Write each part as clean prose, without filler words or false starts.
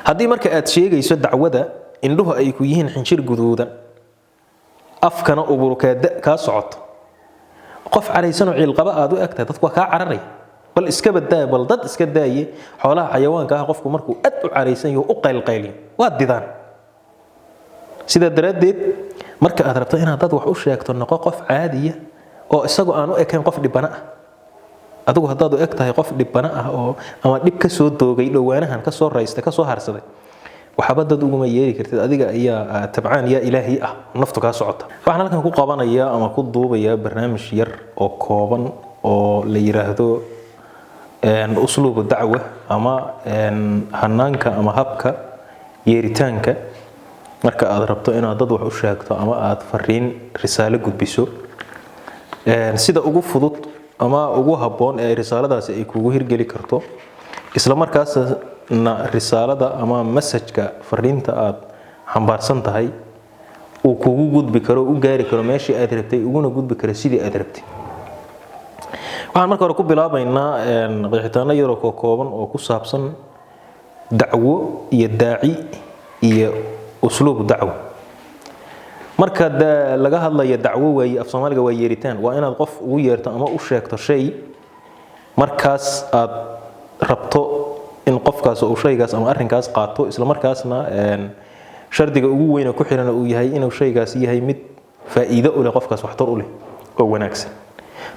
Haddii marka aad sheegayso dacwada, indhuhu ay ku yihiin xinjir guduudan, afkana uburukeeda kaa socoto, qof caraysanoo ciilqaba aad u egtahay, dadku waa kaa cararaya. Bal iska badaa, bal dad iska daaye, xoolaha xayawaanka ah qofku markuu aad u caraysan yaho, u qaylqayliyo, waa didaan. Sidaa daraaddeed, marka aad rabto inaad dad wax u sheegto, noqo qof caadiya oo isagoo aan u ekayn qof dhibana ah. Adigu haddaad u eg tahay qof dhibana ah oo ama dhib ka soo doogay, dhowaanahan ka soo raystay, ka soo harsaday, waxba dad uguma yeeri kartid. Adiga ayaa tabcaan yaa ilaahi ah, naftu kaa socota. Waxaan halkan ku qabanayaa ama ku duubayaa barnaamij yar oo kooban oo la yiraahdo usluubu dacwa ama hanaanka ama habka yeeritaanka. Marka aad rabto inaad dad wax u sheegto ama aad fariin, risaalo gudbiso, sida ugu fudud ama ugu habboon ee risaaladaasi ay kugu hirgeli karto, isla markaasna risaalada ama message-ka, fariinta aad xambaarsan tahay, uu kugu gudbi karo, u gaari karo meeshii aad rabtay, uguna gudbi karo sidii aad rabtay. Waxaan marka hore ku bilaabaynaa qeexitaano yaroo kooban oo ku saabsan dacwo iyo daaci iyo usluub dacwo. Marka laga hadlayo dacwo, waaye af Soomaaliga waa yeeritaan. Waa inaad qof ugu yeerto ama u sheegto shay markaas aad rabto in qofkaas uu shaygaas ama arrinkaas qaato, isla markaasna shardiga ugu weyne ku xiran uu yahay inuu shaygaas yahay mid faa'iido u leh qofkaas, waxtar u leh oo wanaagsan.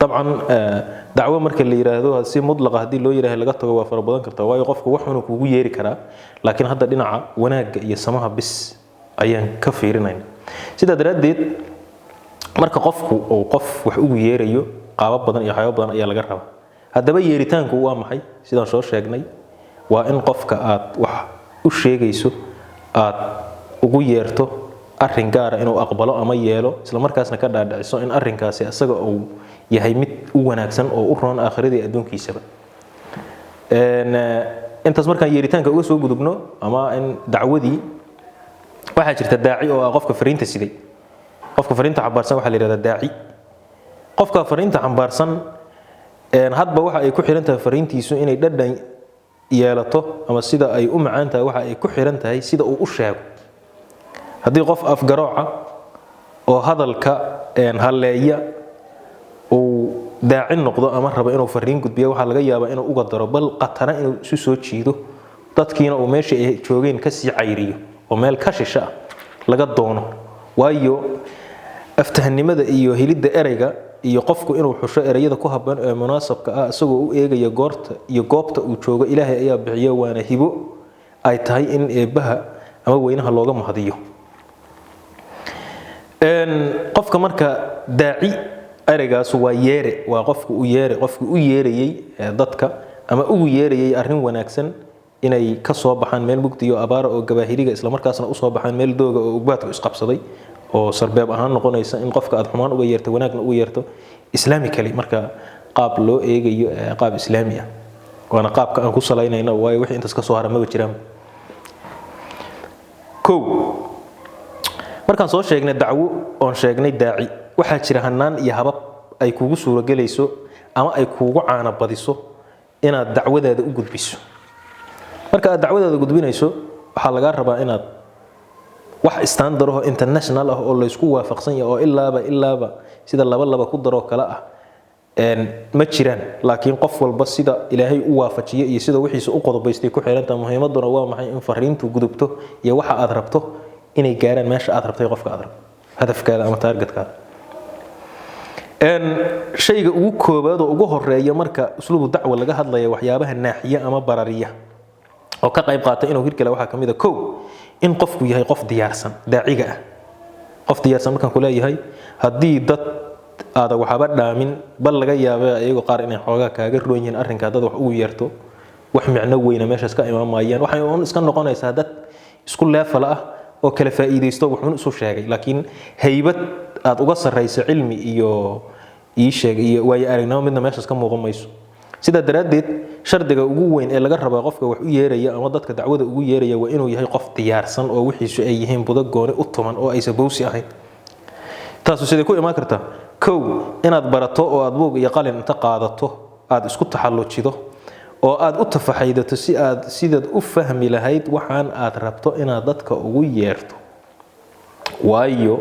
Dabcan, dacwo marka la yiraahdo si mudlaqa haddii loo yiraahdo laga tago, waa fara badan kartaa, waayo qofku waxuuna kugu yeeri karaa, laakiin hadda dhinaca wanaagga iyo samaha bis ayaan ka fiirinayna. Sidaa daraaddeed, marka qofku uu qof wax ugu yeerayo, qaabab badan iyo waxyaabo badan ayaa laga rabaa. Haddaba yeeritaanku waa maxay? Sidaan soo sheegnay, waa in qofka aad wax u sheegayso aad ugu yeerto arrin gaara inuu aqbalo ama yeelo, isla markaasna ka dhaadhiciso in arrinkaasi isaga uu yahay mid u wanaagsan oo u roon aakhiradii adduunkiisaba. Intaas markaan yeeritaanka uga soo gudubno ama in dacwadii, waxaa jirta daaci oo ah qofka fariinta siday. Qofka fariinta xambaarsan waxaa la yihahdaa daaci. Qofka fariinta xambaarsan hadba waxa ay ku xiran tahay fariintiisu inay dhadhan yeelato ama sida ay u macaan tahay, waxa ay ku xiran tahay sida uu u sheego. Haddii qof afgarooca oo hadalka halleeya uu daaci noqdo ama rabo inuu fariin gudbiyo, waxaa laga yaabaa inuu uga daro, bal qatana inuu isu soo jiido, dadkiina uu meeshii ay joogeen kasii cayriyo oo meel ka shisha ah laga doono, waayo aftahanimada iyo helidda ereyga iyo qofku inuu xusho ereyada ku habboon ee munaasabka ah, isagoo u eegaya goorta iyo goobta uu joogo, Ilaahay ayaa bixiyo, waana hibo ay tahay in eebbaha ama weynaha looga mahadiyo. Qofka marka daaci, ereygaas waa yeere, waa qofku u yeere, qofku u yeerayay dadka ama ugu yeerayay arrin wanaagsan inay ka soo baxaan meel mugdi iyo abaara oo gabaahiriga, islamarkaasna usoo baxaan meel dooga oo ugbaadku isqabsaday, oo sarbeeb ahaan noqonaysa in qofka aad xumaan uga yeerto, wanaagna uga yeerto islamically, marka qaab loo eegayo qaab islaami ah. Waana qaabka aan ku salaynayno, waayo wixii intaas ka soo hara maba jiraan. Kow, markaan soo sheegnay dacwo oon sheegnay daaci, waxaa jira hanaan iyo habab ay kugu suurogelayso ama ay kuugu caana badiso inaad dacwadaada u gudbiso. Marka aad dacwadaada gudbinayso, waxaa lagaa rabaa inaad wax standard oo international ah oo laysku waafaqsan yahay oo ilaaba ilaaba sida laba laba ku daroo kale ah ma jiraan, laakiin qof walba sida Ilaahay u waafajiyo iyo sida wixiisa u qodobaystay ku xirantaha. Muhiimaduna waa maxay? In fariintu gudubto iyo waxa aad rabto inay gaaraan meesha aad rabtay, qofka aad rabto, hadafkaada ama target-kaada. Shayga ugu koobaad oo ugu horeeya marka usluubu dacwa laga hadlaya, waxyaabaha naaxiya ama barariya oo ka qayb qaata inuu hirgala, waxaa ka mid a: kow, in qofku yahay qof diyaarsan, daaciga ah. Qof diyaarsan markaan ku leeyahay, haddii dad aada waxba dhaamin, bal laga yaaba iyagoo qaar inay xoogaa kaaga roon yihiin arrinka, dad wax ugu yeerto, wax micno weyna meeshaas ka imaan maayaan. Waxay uun iska noqonaysaa dad isku level ah oo kala faa'iidaysto, wuxuun isu sheegay, laakiin haybad aad uga sarrayso cilmi iyo ii sheeg iyo waayo aragnimo midna meeshaas ka muuqan mayso. Sidaa daraaddeed, shardiga ugu weyn ee laga rabaa qofka wax u yeeraya ama dadka dacwada ugu yeeraya waa inuu yahay qof diyaarsan oo wixiisu ay yihiin budo gooni u tuman oo aysan bowsi ahayn. Taasu siday ku imaan kartaa? Kow, inaad barato oo aad buug iyo qalin inta qaadato aad isku taxallujido. Oo aad u tafaxaydato si aad sidaad u fahmi lahayd waxaan aad rabto inaad dadka ugu yeerto. Waayo,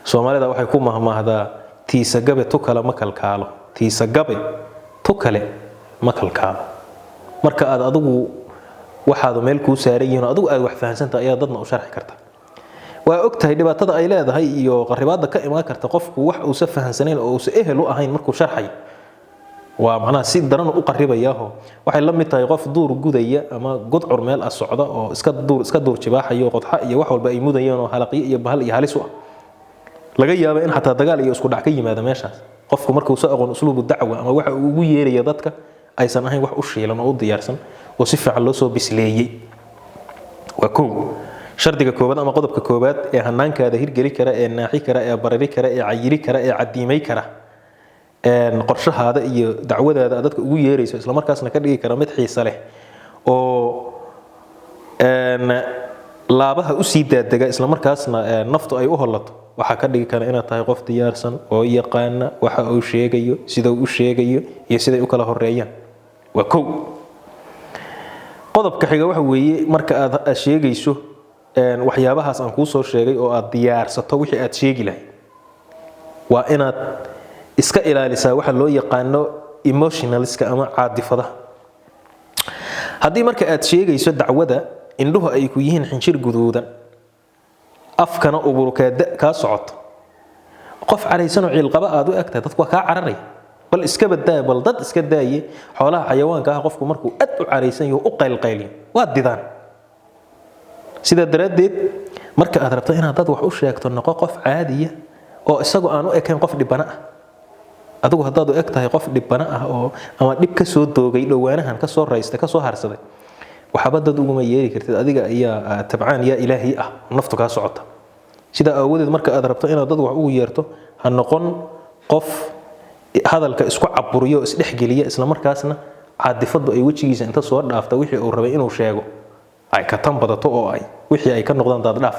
Soomaalida waxay ku mahmaahdaa: "Tiisagabe tu kale ma kalkaalo, tiisagabe tu kale ma kalkaalo." Marka aad adigu waxaadu meel kuu saaran yihiin oo adigu aad wax fahansantahay, ayaa dadna u sharxi karta. Waa og tahay dhibaatada ay leedahay iyo qaribaadda ka imaan karta qofku wax uusa fahansanayn oo uusa ehel u ahayn markuu sharxayo. Waa macnaha si daran u qaribayaaho. Waxay la mid tahay qof duur gudaya ama gudcur meel ah socda oo iska duur iska duur jibaaxayo, qodxa iyo wax walba ay mudayeen oo halaqyo iyo bahal iyo halis u ah. Laga yaabo in xataa dagaal iyo isku dhac ka yimaada meeshaas, qofku markuu soo aqoon usluubu dacwa ama waxa uu ugu yeeraya dadka aysan ahayn wax u shiilan oo u diyaarsan oo si fiican loo soo bisleeyey. Waa kow, shardiga koowaad ama qodobka koowaad ee hanaankaada hirgeli kara, ee naaxi kara, ee barari kara, ee cayiri kara, ee cadiimay kara qorshahaada iyo dacwadaada aad dadka ugu yeerayso, islamarkaasna ka dhigi kara mid xiise leh oo laabaha usii daadega, islamarkaasna naftu ay u hollato. Waxaa ka dhigi kara inaad tahay qof diyaarsan oo yaqaana waxa uu sheegayo, sida uu u sheegayo iyo siday u kala horeeyaan. Waa kow. Qodobka xiga waxa weeye, marka aad sheegayso waxyaabahaas aan kuu soo sheegay oo aad diyaarsato wixii aad sheegi lahayd, waa inaad iska ilaalisaa waxa loo yaqaano emotionalska ama caadifadaha. Haddii marka aad sheegayso dacwada indhuhu ay ku yihiin xinjir guduudan, afkana uburukaada kaa socoto, qof caraysanoo ciilqaba aad u egtahay, dadku waa kaa cararaya. Bal iska badaa, bal dad iska daaye, xoolaha xayawaanka ah qofku markuu aad u caraysan yaho, u qaylqayliyo, waa didaan. Sidaa daraaddeed, marka aad rabto inaad dad wax u sheegto, noqo qof caadiya oo isagoo aan u ekayn qof dhibana ah. Adigu haddaad u eg tahay qof dhibana ah oo ama dhib ka soo doogay dhowaanahan, ka soo raystay, ka soo harsaday, waxba dad uguma yeeri kartid. Adiga ayaa tabcaan yaa ilaahi ah, naftu kaa socota. Sidaa aawadeed, marka aad rabto inaad dad wax ugu yeerto, ha noqon qof hadalka isku caburiyo oo isdhexgeliya, islamarkaasna caadifadu ay wejigiisa inta soo dhaafta wixii uu rabay inuu sheego ay ka tan badato oo ay wixii ay ka noqdaan daad dhaaf.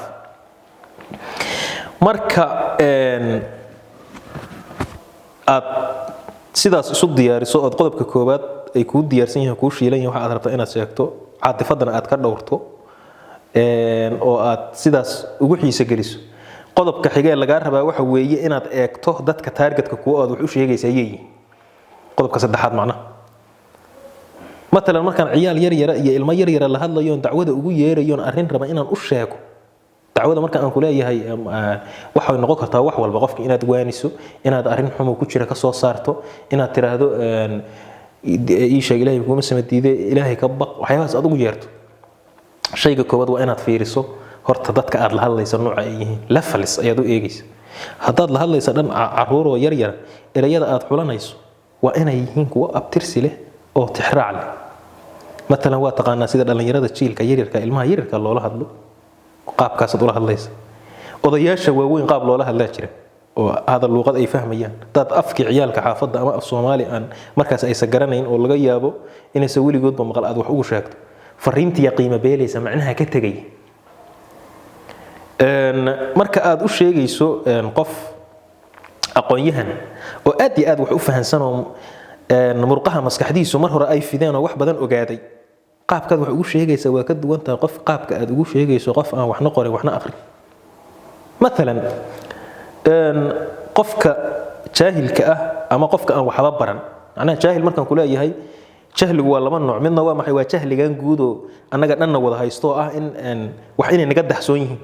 Marka aad sidaas isu diyaariso ood qodobka koowaad ay kuu diyaarsan yihiin, kuu shiilan yihin waxa aad rabto inaad sheegto, caadifadana aad ka dhowrto oo aad sidaas ugu xiise geliso, qodobka xigee lagaa rabaa waxa weeye inaad eegto dadka targetka kuwa aad wax u sheegaysa ayay yihiin. Qodobka saddexaad macnaha, matalan markaan ciyaal yar yara iyo ilmo yar yara la hadlayoon dacwada ugu yeerayoon arrin raba inaan u sheego. Dacwada marka aan kuleeyahay waxay noqon kartaa wax walba: qofka inaad waaniso, inaad arrin xumo ku jira ka soo saarto, inaad tiraahdo "Ii sheeg, Ilaahay kuma sama diide, Ilaahay ka baq," waxyaabahaas aad ugu yeerto. Shayga koowaad waa inaad fiiriso horta dadka aad la hadlaysa nooca ay yihiin. Levels ayaad u eegaysa. Haddaad la hadlaysa dhan caruuroo yar yara, erayada aad xulanayso waa inay yihiin kuwo abtirsi leh oo tixraac leh. Matalan, waa taqaanaa sida dhallinyarada, jiilka yaryarka, ilmaha yaryarka loola hadlo, qaabkaasaad ula hadlaysa. Odayaasha waaweyn qaab loola hadlaa jira oo hadal luuqad ay fahmayaan. Hadaad afkii ciyaalka xaafadda ama af Soomaali aan markaas aysan garanayn oo laga yaabo inaysan weligoodba maqal aad wax ugu sheegto, fariintiya qiimo beelaysa, macnaha ka tegaya. Marka aad u sheegayso qof aqoon-yahan oo aad iyo aad wax u fahansan oo murqaha maskaxdiisu mar hore ay fideen oo wax badan ogaaday, qaabkaad wax ugu sheegaysa waa ka duwan tahay qof qaabka aad ugu sheegayso qof aan waxna qorin, waxna aqrin. Matalan, qofka jaahilka ah ama qofka aan waxba baran, macnaha jaahil markaan ku leeyahay, jahligu waa laba nooc. Midna waa maxay? Waa jahligan guud oo annaga dhanna wada haysto oo ah in wax inay naga dahsoon yihiin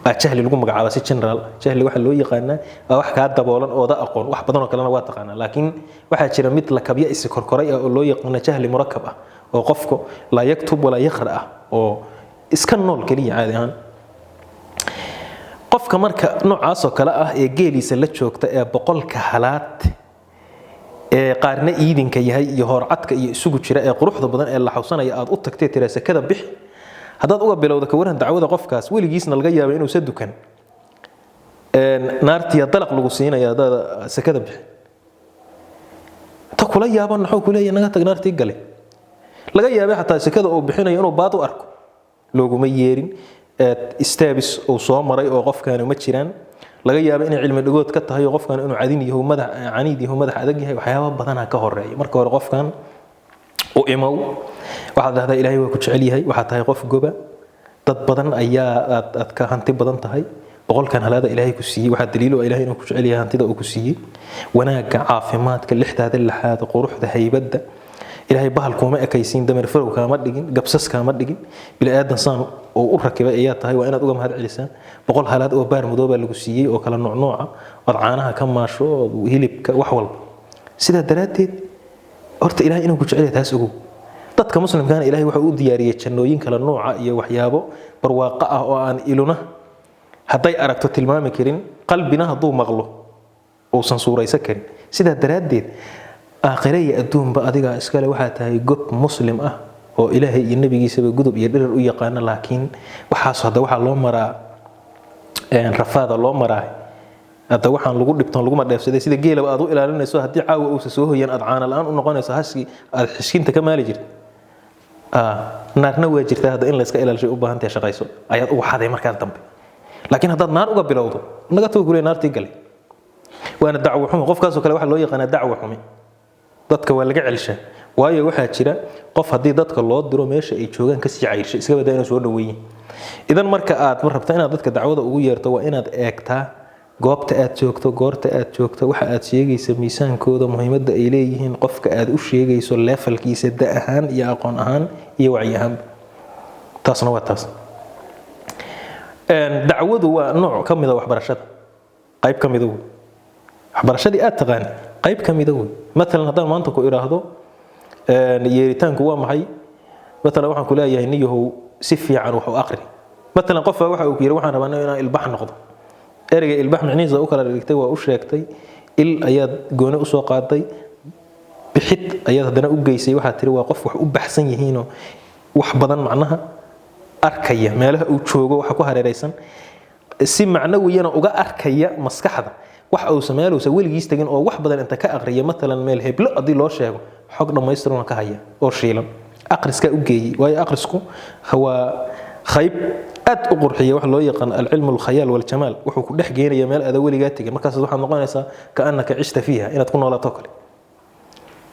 baa jahli lagu magacaaba. Si general, jahli waxaa loo yaqaanaa waa wax kaa daboolan ooda aqoon. Wax badan oo kalena waa taqaanaa, laakiin waxaa jira mid lakabyo isi korkoray ah oo loo yaqaano jahli murakab ah, oo qofku laa yaktub walaa yaqra ah oo iska nool keliya caadi ahaan. Qofka marka noocaasoo kale ah ee geeliisa la joogta ee 100-ka halaad ee qaarna iidinka yahay iyo hoorcadka iyo isugu jira ee quruxda badan ee la xawsanaya aad u tagtay, tiraa "Sakada bixi," haddaad uga bilowda ka waran dacwada qofkaas, weligiisna laga yaaba inuusa dukan, naartiya dalaq lagu siinaya haddaad sakada bixi ta kula yaaban, naxuu ku leeyahay "Naga tag, naartii gale." Laga yaabay xataa sakada uu bixinayo inuu baad u arko. Looguma yeerin, steps uu soo maray oo qofkaani ma jiraan. Laga yaabo inay cilmi dhigood ka tahay oo qofkan inuu cadin yaho, madax caniid yaho, madax adag yahay. Waxyaaba badanaa ka horeeya. Marka hore qofkan U imow, waxaad dhahdaa: Ilaahay waa ku jecel yahay, waxaad tahay qof goba, dad badan ayaa aad ka hanti badan tahay, 100-kan halaada Ilaahay ku siiyey waxaa daliil u ah Ilaahay inuu ku jecel yahay. Hantida uu ku siiyey, wanaagga, caafimaadka, lixdaada laxaad, quruxda, haybadda, Ilaahay bahal kuuma ekaysiin, dameer farow kaama dhigin, gabsas kaama dhigin, bini'aadan saan oo u rakibay ayaa tahay. Waa inaad uga mahad celisaa. 100 halaad oo baar madow baa lagu siiyey oo kala nuucnuuca, ood caanaha ka maasho, oo hilibka, wax walba. Sidaa daraaddeed horta Ilaahay inuu ku jecel yahay taas ogow. Dadka muslimkaana Ilaahay wuxuu u diyaariyey jannooyin kala nuuca iyo waxyaabo barwaaqo ah oo aan iluna hadday aragto tilmaami karin, qalbina hadduu maqlo uusan suuraysan karin. Sidaa daraaddeed aakhire iyo adduunba adigaa iskale. Waxaa tahay gob muslim ah oo Ilaahay iyo nebigiisaba gudub iyo dhirar u yaqaana. Laakiin waxaas hadda waxaa loo maraa rafaada loo maraa. Hadda waxaan lagu dhibtoon laguma dheefsaday. Sida geelaba aad u ilaalinayso, haddii caawa uusa soo hoyan aad caana la-aan u noqonayso, haski aad xiskinta ka maali jirta, naarna waa jirtaa. Hadda in layska ilaalishay u baahan tahay, shaqayso ayaad uga xaday markaas dambe. Laakiin haddaad naar uga bilowdo, naga tago kule, naartii galay, waana dacwo xumo. Qofkaasoo kale waxaa loo yaqaanaa dacwo xumi. Dadka waa laga celshaa, waayo waxaa jira qof haddii dadka loo diro meesha ay joogaan kasii cayrsha, iska badaa inuu soo dhaweeyin. Idan marka aad rabto inaad dadka dacwada ugu yeerto, waa inaad eegtaa goobta aad joogto, goorta aad joogto, waxa aad sheegaysa miisaankooda, muhiimadda ay leeyihiin, qofka aad u sheegayso levelkiisa da ahaan iyo aqoon ahaan iyo wacyi ahaanba. Taasna waa taas. Dacwadu waa nooc ka mida waxbarashada, qayb ka mida wey. Waxbarashadii aad taqaani qayb ka mida wey. Matalan haddaan maanta ku idhaahdo yeeritaanku waa maxay, matalan waxaan ku leeyahay: niyahow, si fiican wax u aqri. Matalan qof baa waxa uu ku yidhi: waxaan rabaa inaan ilbax noqdo. Ereyga ilbax micnihiisa u kala dhigtay, waa u sheegtay, il ayaad gooni usoo qaaday, bixid ayaad haddana u geysay. Waxaad tiri waa qof wax u baxsan yihiinoo wax badan macnaha arkaya, meelaha uu joogo waxa ku hareeraysan si macnawiyana uga arkaya, maskaxda wax uusa meeluusa weligiis tegin oo wax badan inta ka aqriya. Matalan meel heblo haddii loo sheego, xog dhammaystiran ka haya oo shiilan, aqriskaa u geeyey. Waayo aqrisku waa qayb aad u qurxiya wax loo yaqaan alcilmu alkhayaal waljamaal. Wuxuu ku dhex geenaya meel aada weligaa tegin. Markaas waxaad noqonaysaa kaannaka cishta fiiha, inaad ku noolaato kale.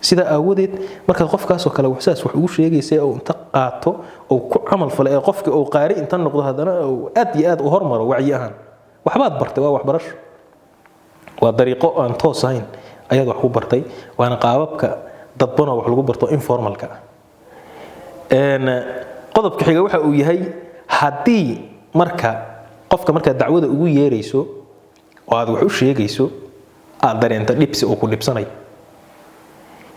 Sidaa aawadeed markaad qofkaasoo kale saas wax ugu sheegaysa oo inta qaato oo ku camal falay ee qofka uu qaari inta noqdo, haddana uu aad iyo aad u hormaro wacyi ahaan, waxbaad bartay. Waa waxbarasho, waa dariiqo aan toos ahayn ayaad wax ku bartay, waana qaababka dadbanoo wax lagu barto informalka ah. Qodobka xiga waxa uu yahay, haddii marka qofka markaad dacwada ugu yeerayso oo aad wax u sheegayso aad dareento dhibsi uu ku dhibsanayo,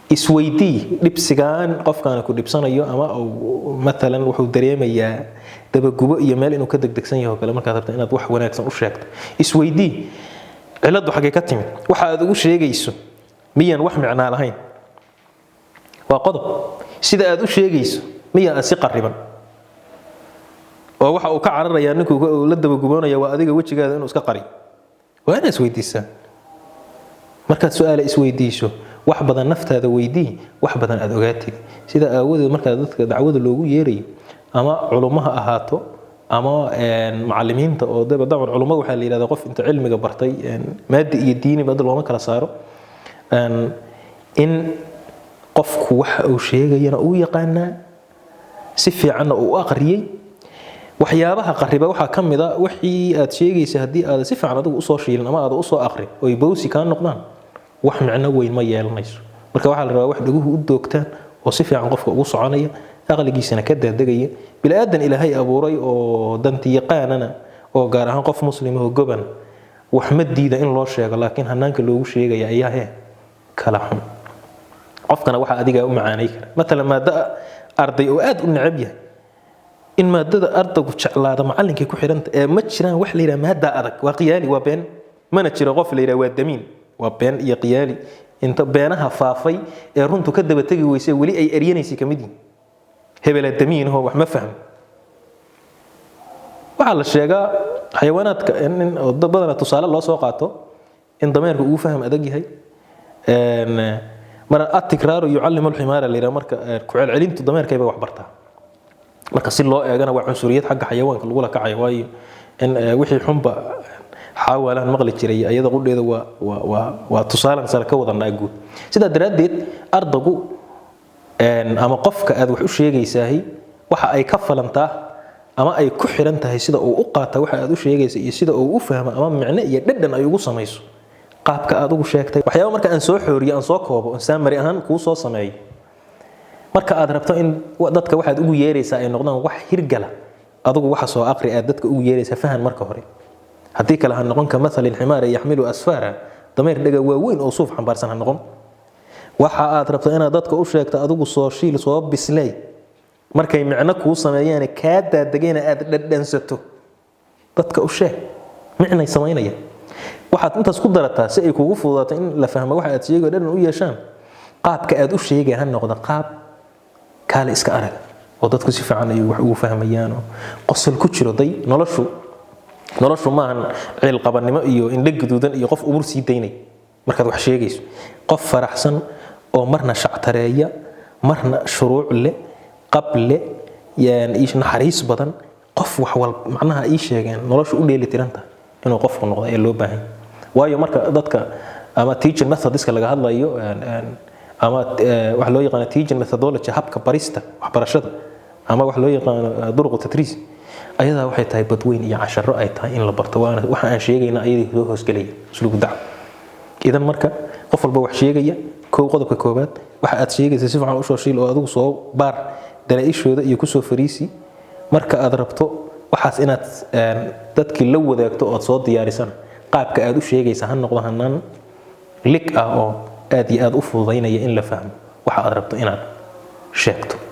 isweydii dhibsigaan qofkaana ku dhibsanayo ama uu matalan wuxuu dareemayaa dabagubo iyo meel inuu ka degdegsan yahay oo kale. Markaad rabto inaad wax wanaagsan u sheegto, isweydii ciladu xaggee ka timid, waxa aad ugu sheegayso miyaan wax micnaa lahayn? Waa qodob. Sida aad u sheegayso miyaan aad si qarriban oo waxa uu ka cararayaa ninkuu la dabaguboonaya waa adiga wejigaada inuu iska qariyo? Waa inaad isweydiisaa. Markaad su-aala isweydiiso, wax badan naftaada weydii, wax badan aad ogaatid. Sida aawadeed markaa dadka dacwada loogu yeerayo, ama culummo ha ahaato ama macalimiinta oo daba dabcan culummada waxaa la yidhahdaa qof inta cilmiga bartay, maadi iyo diiniba hadda looma kala saaro, in qofku waxa uu sheegayana uu yaqaanaa, si fiicanna uu u aqriyey. Waxyaabaha qariba waxaa ka mid a wixii aad sheegaysa haddii aad si fiican adigu usoo shiilin ama aad usoo aqrin oy bowsi kaa noqdaan, wax micno weyn ma yeelanayso. Marka waxaa la rabaa wax dhaguhu u doogtaan oo si fiican qofka ugu soconaya, aqligiisana ka daadegaya. Bini'aadan Ilaahay abuuray oo danti yaqaanana, oo gaar ahaan qof muslim oo gobana, wax ma diida in loo sheego, laakiin hanaanka loogu sheegaya ayaa he kala xun. Qofkana waxaa adigaa u macaanay kara. Matalan maaddo arday oo aad u necab yahay, in maadada ardaygu jeclaada macallinkay ku xidhanta ee ma jiraan. Wax la yidhaha maadda adag waa qiyaali, waa been. Mana jiro qof la yidhaha waa damiin, waa been iyo qiyaali. Inta beenaha faafay ee runtu ka daba tegi weysay weli ay eryanaysay kamid yihin hebela damiinahoo wax ma fahmo. Waxaa la sheegaa xayawaanaadka in badana tusaale loo soo qaato in dameerka ugu faham adag yahay. Mar التكرار يعلم الحمار la yidhaha. Marka ku celcelintu dameerkay bay wax bartaa. Marka si loo eegana waa cunsuriyad xagga xayawaanka lagula kacayo, waayo in wixii xunba xaawalaan maqli jiray iyada qudheeda waa tusaalan sare ka wadanaa guud. Sidaa daraaddeed ardaygu Ama qofka aad wax u sheegaysaahi waxa ay ka falantaa ama ay ku xiran tahay sida uu u qaata waxa aad u sheegaysa iyo sida uu u fahmo ama micno iyo dhadhan ay ugu samayso qaabka aad ugu sheegtay. Waxyaaba marka aan soo xooriyo, aan soo koobo, aan summary ahaan kuu soo sameeyo: marka aad rabto in dadka waxaad ugu yeeraysaa ay noqdaan wax hirgala, adigu waxa soo aqri aad dadka ugu yeeraysaa fahan marka hore. Haddii kale ha noqon كمثل الحمار يحمل أسفارا, dameer dhega waaweyn oo suuf xambaarsan ha noqon. Waxa aad rabto inaad dadka u sheegto adigu soo shiil, soo bisley. Markay micno kuu sameeyaan, kaa daadegayna, aad dhadhansato, dadka u sheeg, micnay samaynayaan. Waxaad intaas ku darataa, si ay kugu fududaato in la fahmo waxa aad sheegay, dhadhan u yeeshaan, qaabka aad u sheegay ha noqdo qaab kaale iska arag oo dadku si fiican ay wax ugu fahmayaan oo qosol ku jiro. Day, noloshu maahan ciilqabanimo iyo indho guduudan iyo qof ubur sii daynay. Markaad wax sheegayso, qof faraxsan oo marna shactareeya, marna shuruuc leh, qab leh, naxariis badan, qof wax wal macnaha ii sheegeen noloshu u dheeli tiran tahay inuu qofku noqdo ee loo baahan. Waayo, marka dadka ama teaching methodska laga hadlayo ama waxa loo yaqaano teaching methodology, habka barista waxbarashada, ama waxa loo yaqaano طرق التدريس, ayadaa waxay tahay badweyn iyo casharo ay tahay in la barto. Waana waxa aan sheegayna ayadii soo hoosgelaya أسلوب الدعوة. Idan marka qof walba wax sheegaya, kow, qodobka koowaad, waxa aad sheegaysa si fiican usoo shiil oo adigu soo baar dalaa-ishooda iyo kusoo fariisi. Marka aad rabto waxaas inaad dadkii la wadaagto ood soo diyaarisana, qaabka aad u sheegaysa ha noqdo hanaan lig ah oo aad iyo aad u fududaynaya in la fahmo waxa aad rabto inaad sheegto.